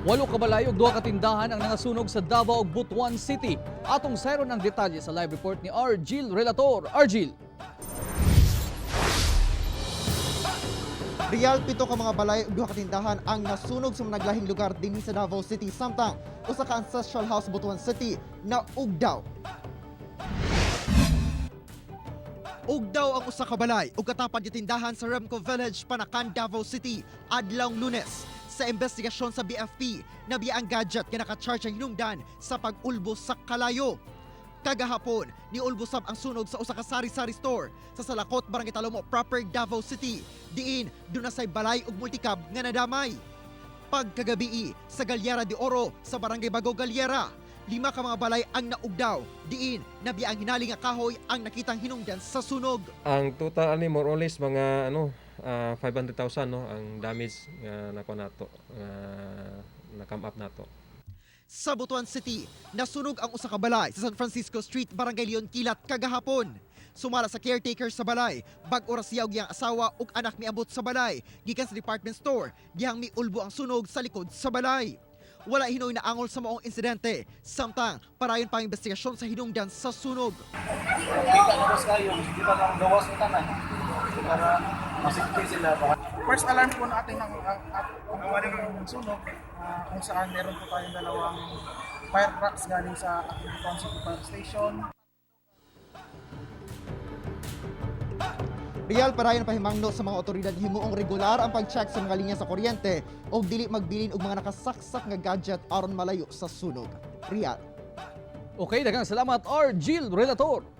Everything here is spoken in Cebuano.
Walo ka balay ug duha ka tindahan ang nangasunog sa Davao ug Butuan City. Atong sayron ang detalye sa live report ni Argil Relator. Argil. Real, pito ka mga balay ug duha ka tindahan ang nasunog sa mga naglahing lugar dinhi sa Davao City, samtang usa ka ancestral house sa Butuan City na ugdaw. Ugdaw ang usa ka balay ug katapad nga tindahan sa Remco Village, Panacan, Davao City adlawng Lunes. Sa investigasyon sa BFP, nabiya ang gadget nga naka-charge ang hinungdan sa pag-ulbos sa kalayo. Kagahapon, niulbo sab ang sunog sa usa ka sari-sari store sa Salakot, Barangay Talomo Proper, Davao City. Diin duna say balay ug multicab nga nadamay. Pagkagabii sa Galyera de Oro sa Barangay Bago Galyera, lima ka mga balay ang naugdaw. Diin nabiya ang hinali nga kahoy ang nakitang hinungdan sa sunog. Ang total ani, more or less mga ano 500,000, no, ang damage nga nako nato nga na come up nato. Sa Butuan City, nasunog ang usa ka balay sa San Francisco Street, Barangay Leon Kilat kagahapon. Sumala sa caretaker sa balay, bag-o ra siya ug iyang asawa ug anak miabot sa balay gikan sa department store dihang miulbo ang sunog sa likod sa balay. Wala hinoy na angol sa maong insidente, samtang parayon pa ang investigasyon sa hinungdan sa sunog. Kita na boss kayo, di ba ang gawas ng tanan para masigti sila. First alarm po natin ang sunog, kung saan meron po tayong dalawang fire trucks galing sa ating Butuan City Fire Station. Real, parayon pahimangno sa mga otoridad himuong regular ang pag-check sa mga linya sa kuryente o dili magbilin og mga nakasaksak nga gadget aron malayo sa sunog. Real. Okay, daghang salamat, Argil Relator.